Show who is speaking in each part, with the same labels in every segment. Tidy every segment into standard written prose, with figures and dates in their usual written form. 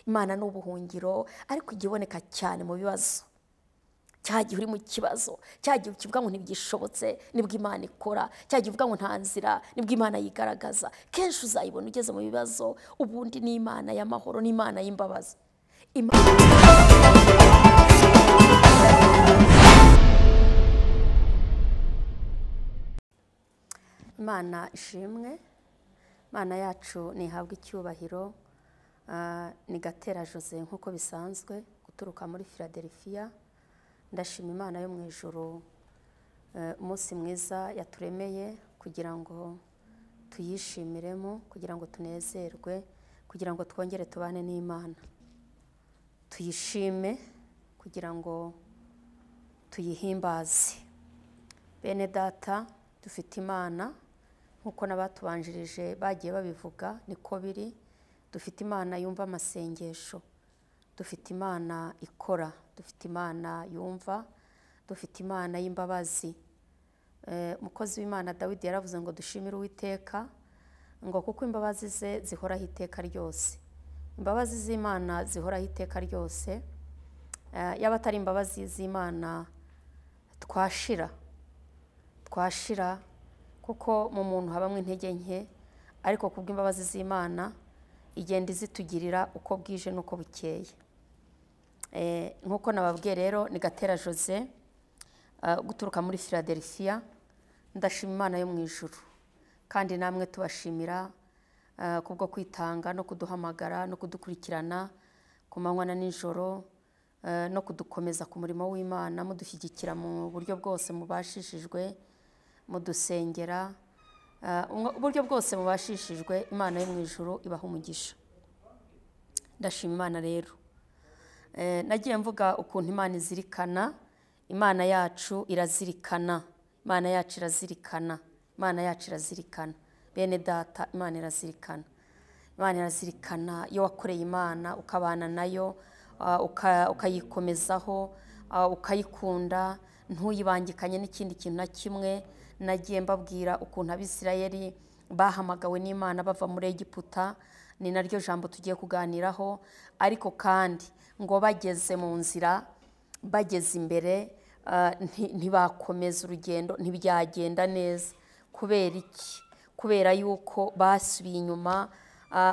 Speaker 1: Imana ni ubuhungiro, ariko ijya iboneka cyane mu bibazo. Cya gihe uri mu kibazo, cya gihe ukivuga ngo ntibyishobotse, nibwo Imana ikora, cya gihe uvuga ngo nta nzira, nibwo Imana yigaragaza. Kenshi uzayibona ugeze mu bibazo. Ubundi ni Imana y'amahoro, ni Imana y'imbabazi. Imana ishimwe, Imana yacu ntihabwa icyubahiro. Ni Gatera Jose nk'uko bisanzwe, guturuka muri Philadelphia. Ndashima Imana yo mu ijuru umunsi mwiza yaturemeye kugira ngo tuyishimiremo, kugira ngo tunezerwe, kugira ngo twongere tubane n'Imana, tuyishime, kugira ngo tuyihimbaze. Bene data, dufite Imana nk'uko n'abatubanjirije bagiye babivuga, niko biri. Dufite Imana yumva amasengesho, dufite Imana ikora, dufite Imana yumva, dufite Imana y'imbabazi. Umukozi w'Imana Dawidi yaravuze ngo dushimire Uwiteka, ngo kuko imbabazi ze zihoraho iteka ryose. Imbabazi z'Imana zihoraho iteka ryose. Yaba atari imbabazi z'Imana twashira, kuko mu muntu habamwe intege nke, ariko kubw'imbabazi z'Imana igenda izitugirira uko bwije n'uko bukeye. Nk'uko nababwiye rero, ni Gatera Jose guturuka muri Philadelphia. Ndashima Imana yo mu ijuru, kandi namwe tubashimira kubwo kwitanga no kuduhamagara no kudukurikirana ku manywa na nijoro, no kudukomeza ku murimo w'Imana, mudushyigikira mu buryo bwose mubashishijwe, mudusengera uburyo bwose mubashishijwe. Imana yo mu ijuru ibaha umugisha. Ndashima Imana rero. Nagiye mvuga ukuntu Imana izirikana. Imana yacu irazirikana, Imana yacu irazirikana, Imana yacu irazirikana. Bene data, Imana irazirikana, Imana irazirikana. Iyo wakoreye Imana ukabana nayo, ukayikomezaho, ukayikunda, ntuyibangikanye n'ikindi kintu na kimwe. Nagiye mbabwira ukuntu Abisirayeli bahamagawe n'Imana bava muri Egiputa, ni naryo jambo tugiye kuganiraho. Ariko kandi ngo bageze mu nzira, bageze imbere, ntibakomeza urugendo, ntibyagenda neza. Kubera iki? Kubera yuko basubiye inyuma,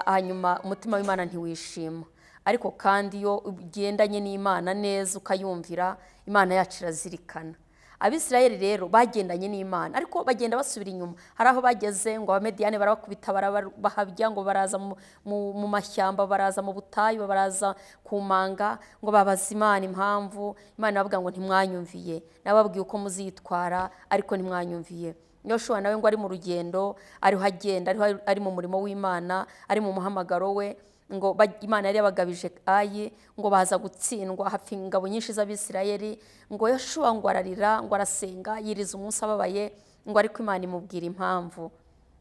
Speaker 1: hanyuma umutima w'Imana ntiwishima. Ariko kandi iyo ugendanye n'Imana neza ukayumvira, Imana yacu irazirikana. Abisirayeli rero bagendanye n'Imana, ariko bagenda basubira inyuma. Hari aho bageze ngo Abamediyani barabakubita, barabahabya, ngo baraza mu mashyamba, baraza mu butayu, baraza ku manga, ngo babaza Imana impamvu. Imana iravuga ngo ntimwanyumviye, nababwiye uko muzitwara ariko ntimwanyumviye. Yoshua nawe ngo ari mu rugendo, ariho agenda, ariho ari mu murimo w'Imana, ari mu muhamagaro we, ngo Imana yari yabagabije Ayi, ngo baza gutsindwa, hapfa ingabo nyinshi z'Abisirayeli. Ngo Yoshua ngo ararira, ngo arasenga, yiriza umunsi ababaye, ngo ariko Imana imubwira impamvu.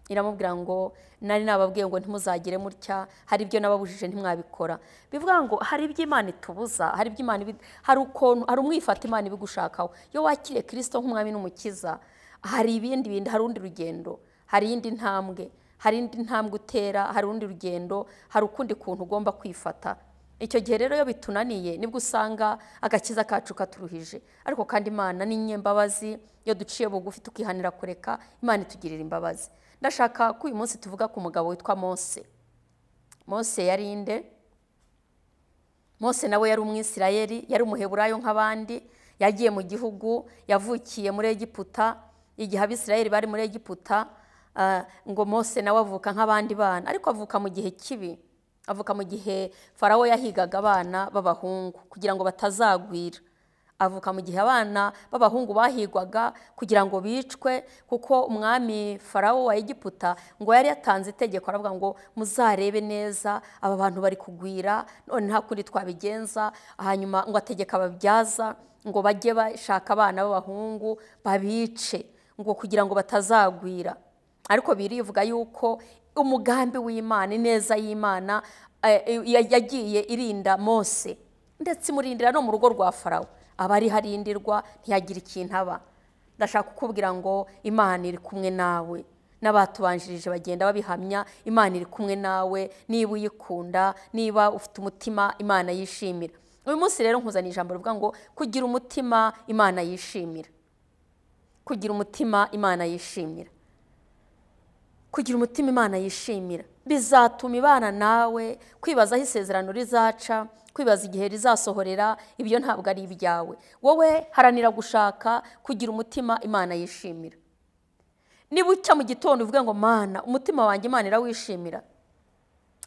Speaker 1: Iramubwira ngo nari nababwiye ngo ntimuzagire mutya, hari ibyo nababujije ntimwabikora. Bivuga ngo hari ibyo Imana itubuza, hari ibyo Imana, hari ukuntu, hari umwifata Imana ibigushakaho. Iyo wakiriye Kristo nk'umwami n'umukiza, hari ibindi bindi, hari urundi rugendo, hari indi ntambwe, hari indi ntambwe utera, hari urundi rugendo, hari ukundi kuntu ugomba kwifata. Icyo gihe rero iyo bitunaniye, nibwo usanga agakiza kacu katuruhije. Ariko kandi Imana ni nyembabazi, iyo duciye bugufi tukihanira kureka, Imana itugirira imbabazi. Ndashaka ko uyu munsi tuvuga ku mugabo witwa Mose. Mose yari inde? Mose nawe yari Umwisirayeli, yari umuheburayo nk'abandi, yagiye mu gihugu, yavukiye muri Egiputa. Igihe Abisirayeli bari muri Egiputa, ngo Mose nawe avuka nk'abandi bana, ariko avuka mu gihe kibi. Avuka mu gihe Farawo yahigaga abana b'abahungu kugira ngo batazagwira. Avuka mu gihe abana b'abahungu bahigwaga kugira ngo bicwe, kuko umwami Farawo wa Egiputa ngo yari yatanze itegeko, aravuga ngo muzarebe neza aba bantu bari kugwira, none nta kundi twabigenza. Hanyuma ngo ategeka ababyaza ngo bajye bashaka abana b'abahungu babice, ngo kugira ngo batazagwira. Ariko birivuga yuko umugambi w'Imana, ineza y'Imana yagiye irinda Mose, ndetse imurindira no mu rugo rwa Farawo. Abari harindirwa ntiyagira ikintu aba. Ndashaka kukubwira ngo Imana iri kumwe nawe. N'abatubanjirije bagenda babihamya. Imana iri kumwe nawe niba uyikunda, niba ufite umutima Imana yishimira. Uyu munsi rero nkuzaniye ijambo rivuga ngo kugira umutima Imana yishimira. Kugira umutima Imana yishimira. Kugira umutima Imana yishimira bizatuma ibana nawe. Kwibaza aho isezerano rizaca, kwibaza igihe rizasohorera, ibyo ntabwo ari ibyawe. Wowe haranira gushaka kugira umutima Imana yishimira. Niba ucya mu gitondo uvuge ngo Mana, umutima wanjye Imana irawishimira.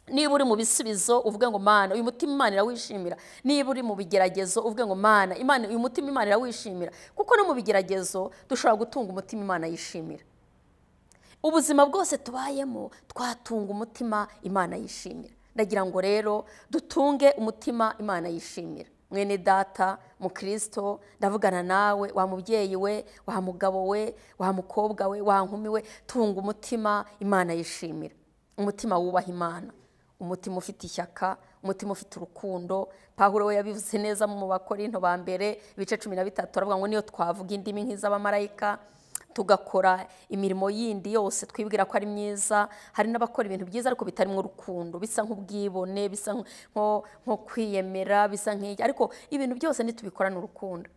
Speaker 1: Niba uri mu bisubizo uvuge ngo Mana, uyu mutima Imana irawishimira. Niba uri mu bigeragezo uvuge ngo Mana, Imana, uyu mutima Imana irawishimira. Kuko no mu bigeragezo dushobora gutunga umutima Imana yishimira. Ubuzima bwose tubayemo twatunga umutima Imana yishimira. Ndagira ngo rero dutunge umutima Imana yishimira. Mwene data mukristo, ndavugana nawe, wa mubyeyi we, wa mugabo we, wa mukobwa we, wa nkumi we, tunga umutima Imana yishimira. Umutima wubaha Imana, umutima ufite ishyaka, umutima ufite urukundo. Pawulo we yabivuze neza mu Bakorinto ba mbere ibice 13, aravuga ngo niyo twavuga indimi nk'iz'abamarayika, tugakora imirimo yindi yose twibwira ko ari myiza. Hari n'abakora ibintu byiza ariko bitarimo urukundo, bisa nk'ubwibone, bisa nko kwiyemera, bisa nk'iki, ariko ibintu byose nitubikorana urukundo.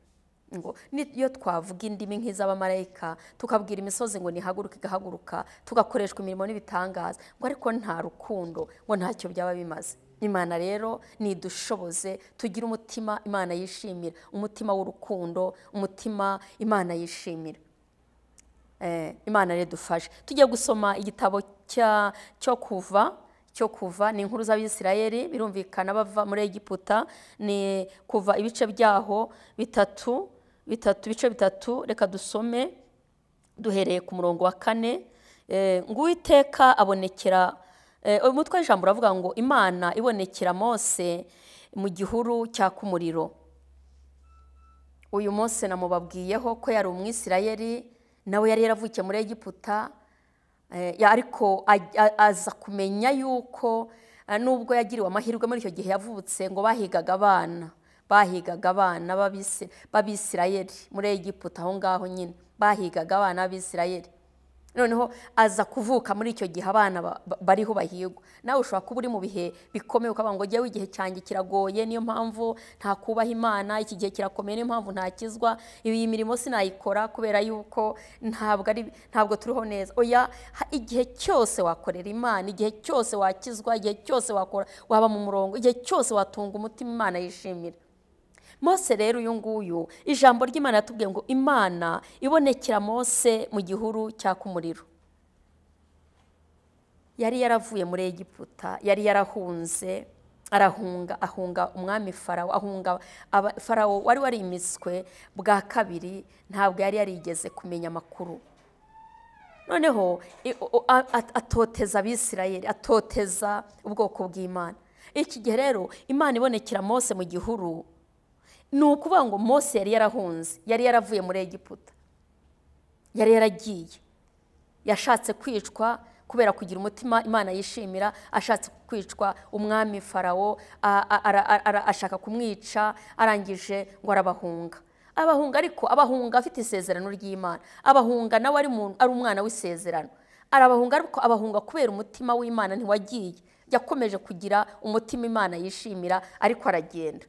Speaker 1: Ngo niyo twavuga indimi nk'iz'abamarayika, tukabwira imisozi ngo nihaguruke igahaguruka, tugakoreshwa imirimo n'ibitangaza, ngo ariko nta rukundo, ngo ntacyo byaba bimaze. Imana rero nidushoboze tugire umutima Imana yishimira, umutima w'urukundo, umutima Imana yishimira. Imana rero dufashe. Tugiye gusoma igitabo cyo kuva, ni inkuru z'Abisirayeli, birumvikana bava muri Egiputa. Ni kuva ibice byaho bitatu, ibice bitatu. Reka dusome duhereye ku murongo wa 4. Ngo Uwiteka abonekera, umutwe w'ijambo uravuga ngo Imana ibonekera Mose mu gihuru cyaka umuriro. Uyu Mose namubabwiyeho ko yari Umwisirayeli, nawe yari yaravukiye muri Egiputa, ariko aza kumenya yuko nubwo yagiriwe amahirwe muri icyo gihe yavutse, ngo bahigaga abana b'Abisirayeli muri Egiputa, aho ngaho nyine bahigaga abana b'Abisirayeli. Noneho aza kuvuka muri icyo gihe abana bariho bahigwa. Nawe ushobora kuba uri mu bihe bikomeye ukavuga ngo jyewe igihe cyanjye kiragoye, niyo mpamvu ntakubaha Imana, iki gihe kirakomeye, niyo mpamvu ntakizwa, iyi mirimo sinayikora kubera yuko ntabwo turiho neza. Oya, igihe cyose wakorera Imana, igihe cyose wakizwa, igihe cyose wakora, waba mu murongo, igihe cyose watunga umutima Imana yishimira. Mose rero uyu nguyu, ijambo ry'Imana yatubwiye ngo Imana ibonekera Mose mu gihuru cyaka umuriro. Yari yaravuye muri Egiputa, yari yarahunze, arahunga, ahunga umwami Farawo, ahunga Farawo wari warimitswe bwa kabiri, ntabwo yari yarigeze kumenya amakuru. Noneho atoteza Abisirayeli, atoteza ubwoko bw'Imana. Iki gihe rero Imana ibonekera Mose mu gihuru, ni ukuvuga ngo Mose yari yarahunze, yari yaravuye muri Egiputa, yari yaragiye, yashatse kwicwa kubera kugira umutima Imana yishimira, ashatse kwicwa umwami Farawo ashaka kumwica, arangije ngo arabahunga. Abahunga, ariko abahunga afite isezerano ry'Imana, abahunga nawe ari umwana w'isezerano, arabahunga, ariko abahunga kubera umutima w'Imana ntiwagiye, yakomeje kugira umutima Imana yishimira, ariko aragenda.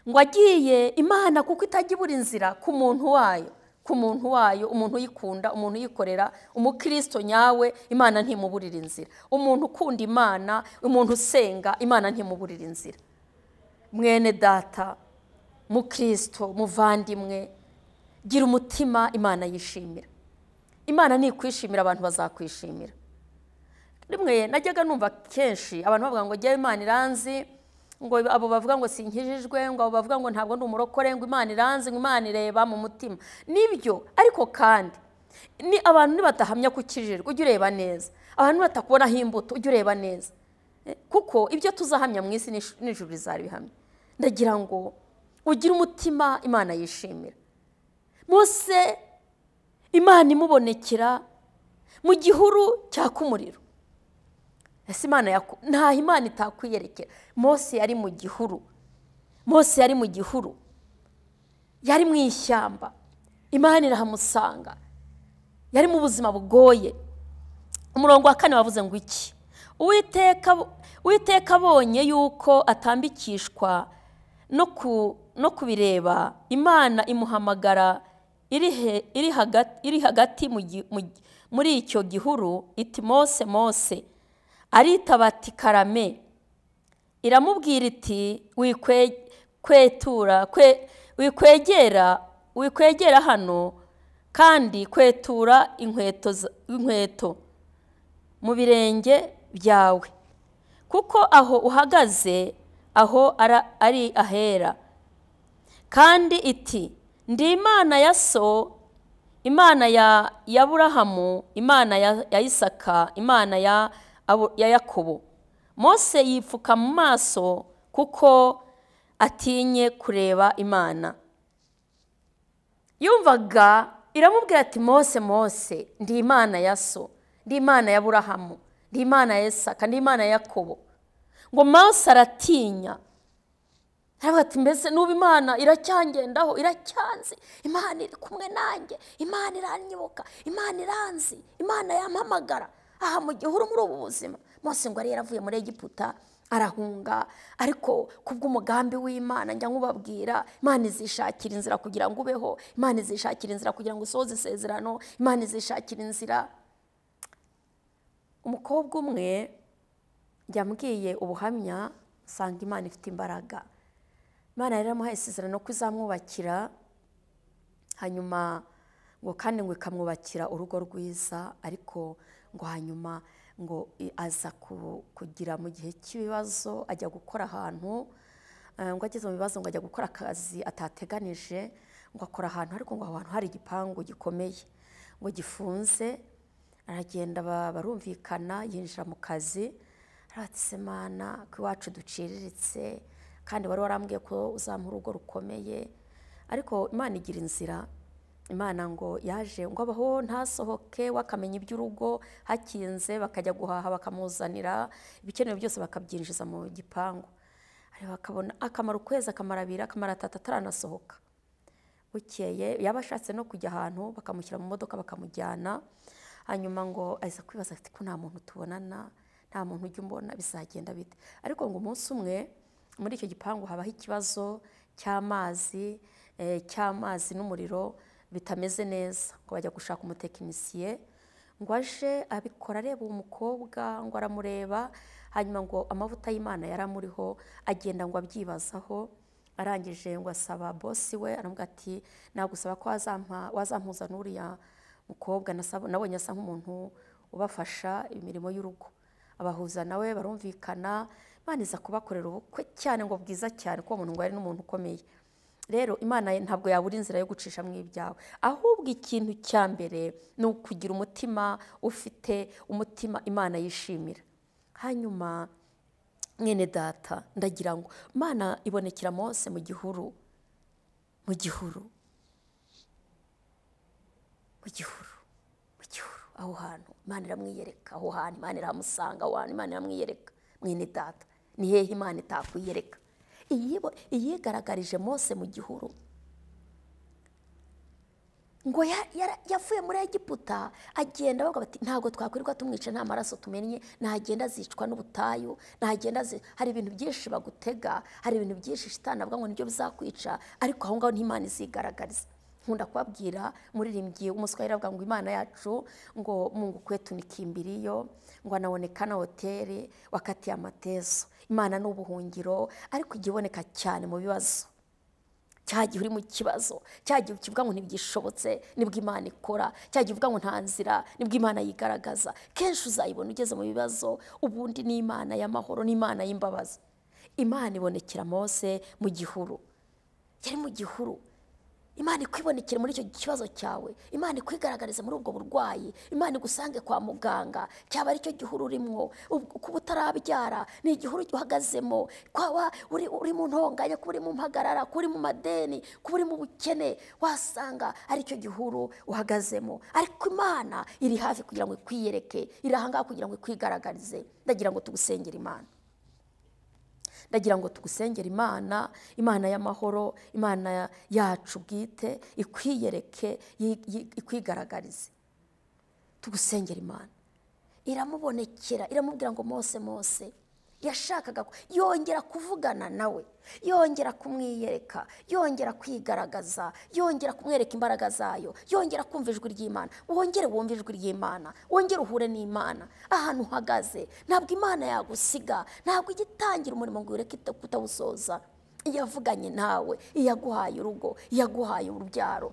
Speaker 1: Ngo agiye Imana kuko itajya ibura inzira ku muntu wayo, ku muntu wayo, umuntu uyikunda, umuntu uyikorera, umukristo nyawe, Imana ntimuburira inzira. Umuntu ukunda Imana, umuntu usenga, Imana ntimuburira inzira. Mwene data mukristo, muvandimwe, gira umutima Imana yishimira. Imana nikwishimira, abantu bazakwishimira. Rimwe najyaga numva kenshi abantu bavuga ngo jyewe Imana iranzi, ngo abo bavuga ngo sinkijijwe, ngo abo bavuga ngo ntabwo ndi umurokore, ngo Imana iranzi, ngo Imana ireba mu mutima. Nibyo, ariko kandi ni abantu nibatahamya kukijijwe, ujye ureba neza. Abantu batakubonaho imbuto, ujye ureba neza. Kuko ibyo tuzahamya mu isi n'ijuru rizaribihamya. Ndagira ngo ugire umutima Imana yishimira. Mose Imana imubonekera mu gihuru cyaka umuriro. Ese Imana nta Imana itakwiyerekera. Mose yari mu gihuru. Mose yari mu gihuru. Yari mu ishyamba. Imana irahamusanga. Yari mu buzima bugoye. Umurongo wa 4 wavuze ngo iki? Uwiteka abonye yuko atambikishwa no kubireba, Imana imuhamagara iri hagati muri icyo gihuru iti Mose, Mose. Aritaba ati karame. Iramubwira iti wikwegera hano, kandi kwetura inkweto mu birenge byawe, kuko aho uhagaze aho ari ahera. Kandi iti ndi Imana ya so, Imana ya Aburahamu, Imana ya Isaka, Imana ya Yakobo. Mose yipfuka mu maso kuko atinye kureba Imana. Yumvaga iramubwira ati Mose, Mose, ndi Imana ya so, ndi Imana ya Aburahamu, ndi Imana ya Isaka, ndi Imana ya Yakobo. Ngo Mose aratinya. Aravuga ati mbese nuba Imana iracyangendaho, iracyanzi, Imana iri kumwe nanjye, Imana iranyibuka, Imana iranzi, Imana yampamagara aha mu gihuru muri ubu buzima. Mose ngo yari yaravuye muri Egiputa arahunga, ariko kubw'umugambi w'Imana njya nkubabwira, Imana izishakira inzira kugira ngo ubeho, Imana izishakira inzira kugira ngo usohoze isezerano, Imana izishakira inzira. Umukobwa umwe yambwiye ubuhamya, usanga Imana ifite imbaraga. Imana yari yaramuhaye isezerano ko izamwubakira, hanyuma ngo kandi ngo ikamwubakira urugo rwiza, ariko ngo hanyuma ngo aza kugira mu gihe cy'ibibazo ajya gukora ahantu, ngo ageze mu bibazo ngo ajya gukora akazi atateganije, ngo akora ahantu ariko ngo aho hantu hari igipangu gikomeye ngo gifunze. Aragenda barumvikana, yinjira mu kazi. Arabatse Mana ko iwacu duciriritse, kandi wari warambwiye ko uzampa urugo rukomeye. Ariko Imana igira inzira. Imana ngo yaje ngo abaho ntasohoke, wakamenya iby'urugo hakinze, bakajya guhaha bakamuzanira ibikenewe byose bakabyinjiza mu gipangu. Ariko akabona akamara ukwezi, akamara abiri, akamara atatu ataranasohoka. Bukeye yaba ashatse no kujya ahantu bakamushyira mu modoka bakamujyana. Hanyuma ngo aza kwibaza ati ko nta muntu tubonana, nta muntu ujya umbona, bizagenda bite? Ariko ngo umunsi umwe muri icyo gipangu habaho ikibazo cy'amazi n'umuriro bitameze neza, ngo bajya gushaka umutekinisiye ngo aje abikora areba uwo mukobwa, ngo aramureba, hanyuma ngo amavuta y'Imana yaramuriho, agenda ngo abyibazaho. Arangije ngo asaba bosi we, aramubwira ati nagusaba ko wazampuza n'uriya mukobwa, nabonye asa nk'umuntu ubafasha imirimo y'urugo. Abahuza nawe barumvikana, Imana iza kubakorera ubukwe cyane ngo bwiza cyane, kuko umuntu ngo ari n'umuntu ukomeye. Rero Imana ntabwo yabura inzira yo gucisha mu ibyawe, ahubwo ikintu cya mbere ni ukugira umutima ufite umutima Imana yishimira. Hanyuma mwene data, ndagira ngo Imana ibonekera Mose mu gihuru, mu gihuru, mu gihuru, mu gihuru. Aho hantu Imana iramwiyereka, aho hantu Imana iramusanga, aho hantu Imana iramwiyereka. Mwene data, ni hehe Imana itakwiyereka? Iyigaragaje Mose mu gihuru. Ngo yavuye muri Egiputa agenda, bavuga bati ntabwo twakwirirwa tumwica nta maraso tumennye, nagenda azicwa n'ubutayu, nagenda hari ibintu byinshi bagutega, hari ibintu byinshi shitani avuga ngo nibyo bizakwica, ariko aho ngaho n'Imana izigaragariza. Nkunda kubabwira muririmbyi umuswahili avuga ngo Imana yacu ngo Mungu kwetu ni kimbilio, ngo anaonekana hoteli wakati ya mateso. Imana ni ubuhungiro, ariko igiboneka cyane mu bibazo. Cyagihe uri mu kibazo, cyagihe ukivuga ngo ntibyishobotse, nibwo Imana ikora, cyagihe uvuga ngo nta nzira, nibwo Imana yigaragaza. Kenshi uzayibona ugeze mu bibazo, ubundi ni Imana y'amahoro, ni Imana y'imbabazi. Imana ibonekera Mose mu gihuru. Yari mu gihuru. Imana ikwibonekera muri icyo kibazo cyawe, Imana ikwigaragariza muri ubwo burwayi, Imana igusange kwa muganga, cyaba ari cyo gihuru urimo, kuba utarabyara ni igihuru uhagazemo, kwaba uri mu ntonganya, kuba uri mu mpagarara, kuba uri mu madeni, kuba uri mu bukene, wasanga ari cyo gihuru uhagazemo. Ariko Imana iri hafi kugira ngo ikwiyereke, iri aha ngaha kugira ngo ikwigaragarize. Ndagira ngo tugusengere Imana. Ndagira ngo tugusengere Imana, Imana y'amahoro, Imana yacu bwite, ikwiyereke, ikwigaragarize. Tugusengera Imana iramubonekera, iramubwira ngo Mose, Mose. Yashakaga yongera kuvugana nawe, yongera kumwiyereka, yongera kwigaragaza, yongera kumwereka imbaraga zayo, yongera kumva ijwi ry'Imana. Wongere wumve ijwi ry'Imana, wongere uhure n'Imana ahantu uhagaze. Ntabwo Imana yagusiga, ntabwo igitangira umurimo ngo ureke kutawusoza. Iyavuganye nawe, iyaguhaye urugo, iyaguhaye urubyaro,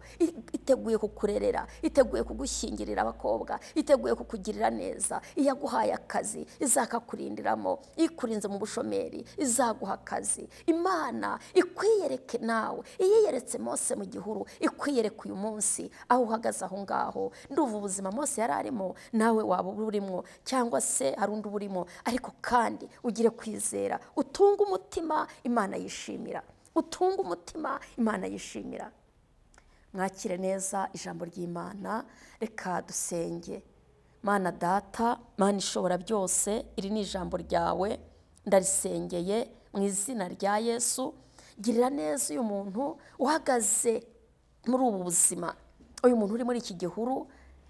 Speaker 1: iteguye kukurerera, iteguye kugushyingirira abakobwa, iteguye kukugirira neza, iyaguhaye akazi izakakurindiramo, ikurinze mu bushomeri izaguha akazi. Imana ikwiyereke nawe, iyiyeretse Mose mu gihuru, ikwiyereke uyu munsi aho uhagaze aho ngaho. Nduva ubuzima Mose yari arimo nawe waba urimo, cyangwa se hari undi urimo, ariko kandi ugire kwizera, utunge umutima Imana yishimira, utunga umutima Imana yishimira. Mwakire neza ijambo ry'Imana. Reka dusenge. Mana Data, Mana ishobora byose, iri ni ijambo ryawe, ndarisengeye mu izina rya Yesu. Girira neza uyu muntu uhagaze muri ubu buzima, uyu muntu uri muri iki gihuru,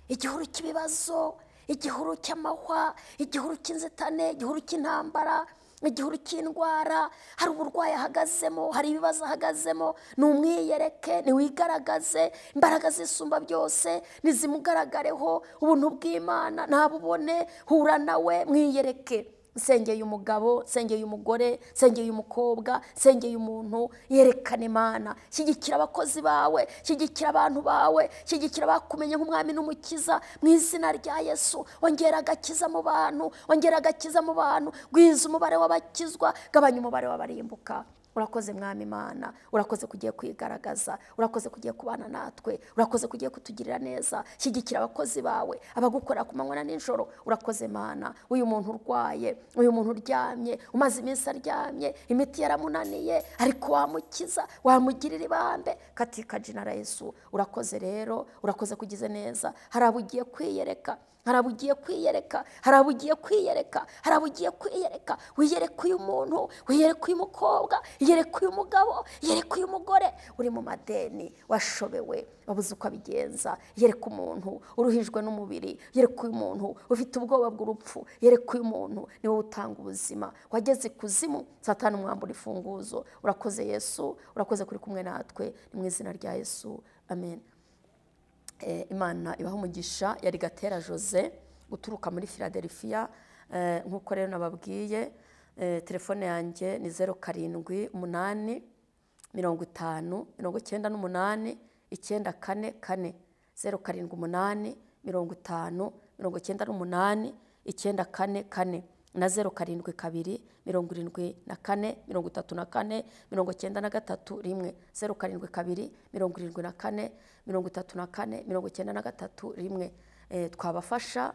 Speaker 1: igihuru cy'ibibazo, igihuru cy'amahwa, igihuru cy'inzitane, igihuru cy'intambara, igihuru cy'indwara. Hari uburwayi ahagazemo, hari ibibazo ahagazemo. Numwiyereke, niwigaragaze, imbaraga zisumba byose nizimugaragareho, ubuntu bw'Imana nabubone. Hura nawe, mwiyereke. Nsengeye umugabo, nsengeye umugore, nsengeye umukobwa, nsengeye umuntu, yerekane Imana. Shyigikira abakozi bawe, shyigikira abantu bawe, shyigikira abakumenye nk'umwami n'umukiza mu izina rya Yesu. Ongera agakiza mu bantu, ongera agakiza mu bantu, gwiza umubare w'abakizwa, gabanya umubare w'abarimbuka. Urakoze Mwami Imana, urakoze kugiye kwigaragaza, urakoze kugiye kubana natwe, urakoze kugiye kutugirira neza. Shyigikira abakozi bawe, abagukora ku manywa na nijoro. Urakoze Mana. Uyu muntu urwaye, uyu muntu uryamye, umaze iminsi aryamye, imiti yaramunaniye, ariko wamukiza, wamugirira ibambe katika jina la Yesu. Urakoze rero, urakoze kugize neza. Hari abo ugiye kwiyereka, hari abo ugiye kwiyereka, hari abo ugiye kwiyereka, hari abo ugiye kwiyereka. Wiyereke uyu muntu, wiyereke uyu mukobwa, yereka uyu mugabo, yereka uyu mugore uri mu madeni, washobewe, wabuze uko abigenza. Yereka umuntu uruhijwe n'umubiri, yereka uyu muntu ufite ubwoba bw'urupfu, yereka uyu muntu niwe utanga ubuzima, wageze ikuzimu, Satani umwambura ifunguzo. Urakoze Yesu, urakoze kuri kumwe natwe, ni mu izina rya Yesu, amen. Imana ibaha umugisha. Yari Gatera Jose guturuka muri Philadelphia. Nkuko rero nababwiye, telefone yanjye ni 0 7 8 50 98 9 4 4, 0 7 8 50 98 9 4 4 na 0 7 2 74 34 93 1, 0 7 2 74 34 93 1. Twabafasha,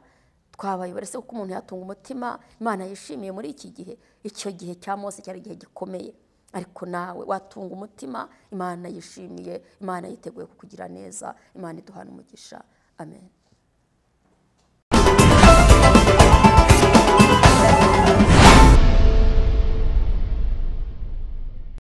Speaker 1: twabayobora se kuko umuntu yatunga umutima Imana yishimiye muri iki gihe. Icyo gihe cya Mose cyari igihe gikomeye, ariko nawe watunga umutima Imana yishimiye, Imana yiteguye kukugira neza. Imana iduhana umugisha. Amen.